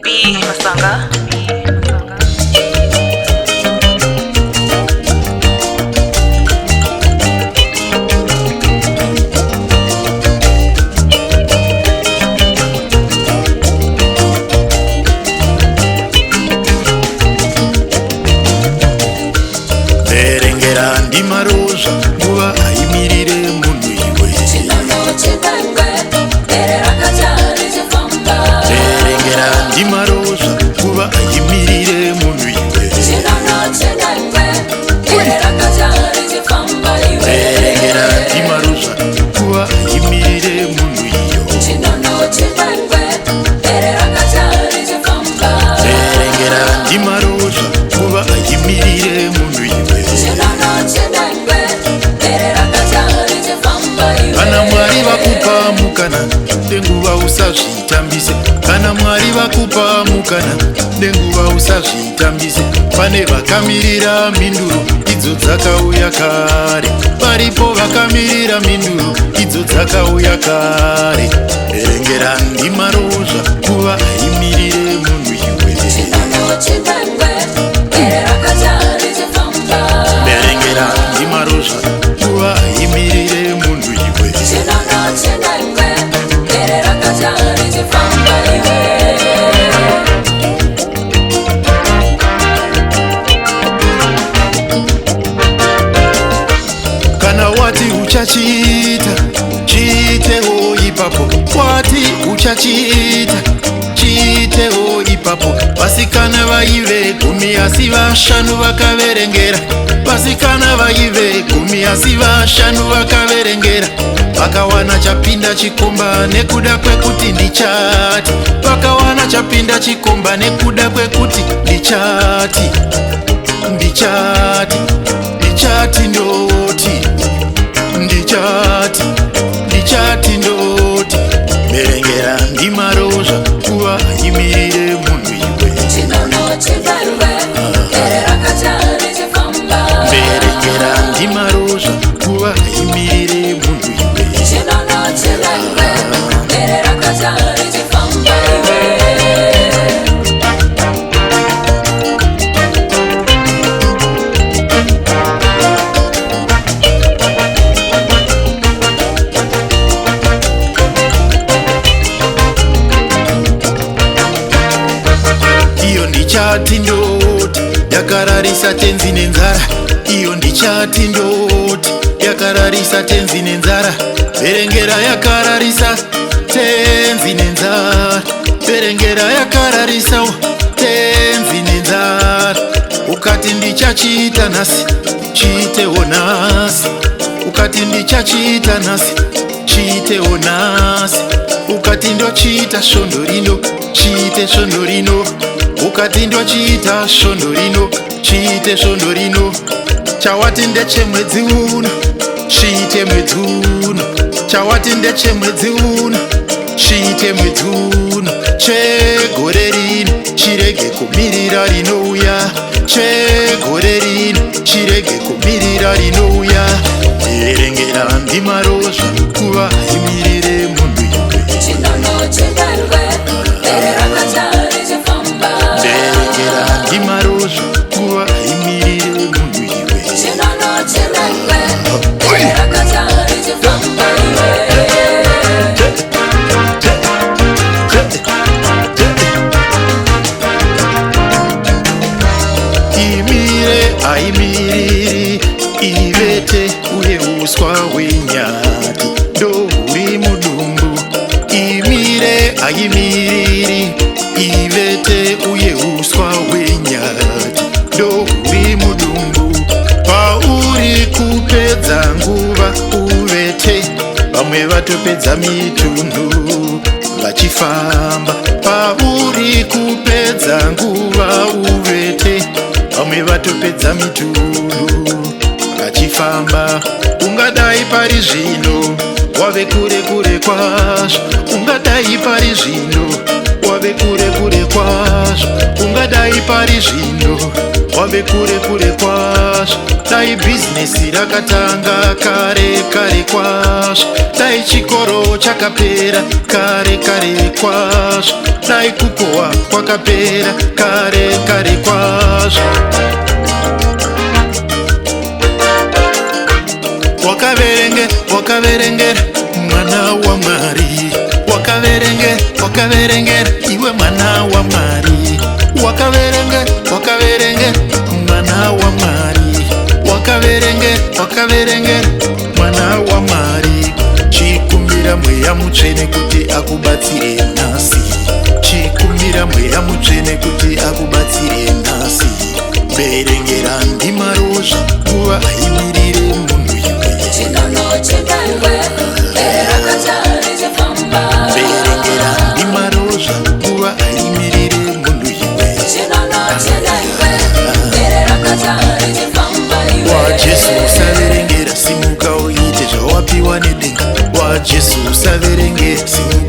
B. Masanga. Verengera ndimarozva, nguva haimirire munhu iwe. Verengera ndimarozva, nguva haimirire munhu iwe. Verengera ndimarozva, nguva haimirire munhu iyo. Verengera ndimarozva, nguva haimirire munhu iwe. Kana Mwari vakupa mukana nenguva, usazvitambise. Kana Mwari vakupa mukana nenguva, usazvitambise. Pane vakamirira mhinduro idzo dzakauya kare. Varipo vakamirira mhinduro idzo dzakauya kare. Verengera ndimarozva, nguva haimirire munhu iwe. Verengera ndimarozva, nguva haimirire munhu iwe. Kana wati uchachiita, chiitewo ipapo. Wati uchachiita, chiitewo ipapo. Vasikana vaive 10, asi 5 vakaverengera. Vasikana vaive 10, asi 5 vakaverengera. Vakawana chapinda chikomba nekuda kwekuti ndichati. Vakawana chapinda chikomba nekuda kwekuti ndichati, ndichati, ndichati ndoti, ndichati, ndichati ndoti. Verengera ndimarozva, kuva haimirire munhu iwe. Verengera ndimarozva, kuva haimirire munhu iwe. Iyo ndichati ndoti yakararisa tenzi nenzara. Iyo ndichati ndoti yakararisa tenzi nenzara. Verengera yakararisa tenzi nenzara. Verengera yakararisa tenzi nenzara. Ukati ndichachiita nhasi, chiitewo nhasi. Ukati ndichachiita nhasi, chiitewo nhasi. Ukati ndochiita svondo rino, chiite svondo rino. Ukati ndochiita svondo rino, chiite svondo rino. Chawati ndechemwedzi uno, chiite mwedzi uno. Chawati ndechemwedzi uno, chiite mwedzi uno. Chegore rino chirege kumirira rinouya. Chegore rino chirege kumirira rinouya. Verengera ndimarozva, kuva haimirire munhu iwe. Verengera ndimarozva, kuva haimirire munhu iwe. Imire aimiriri ivete, uye uswa hwenyati ndohuri mudumbu. Imire aimiriri ivete, uye uswa hwenyati ndohuri mudumbu. Pauri kupedza nguva uvete, vamwe vatopedza mitunhu vachifamba. Pauri kupedza nguva uvete, vamwe vatopedza mitunhu vachifamba. Ungadai pari zvino wave kure kure kwazvo. Ungadai pari zvino wave kure kure kwazvo. Ungadai pari zvino wave kure kure kwazvo, dai bhizinesi rakatanga kare kare. kare kwazvo. Dai chikoro chakapera kare kare kwazvo. Dai kukohwa kwakapera kare kare kwazvo. Wakaverenge, wakaverengera mwana waMwari. Wakaverenge, wakaverengera iwe mwana waMwari. Wakaverenge, wakaverengera mwana waMwari. Wakaverenge, wakaverengera mwana waMwari. Chikumbira Mweya Mutsvene kuti akubatsire nhasi. Chikumbira Mweya Mutsvene kuti akubatsire nhasi. Verengera ndimarozva, nguva haimirire munhu iwe. Verengera ndimarozva, nguva haimirire munhu iwe. WaJesu usaverengera, simuka uite zvawapiwa nedenga. WaJesu usaverengera, simuka.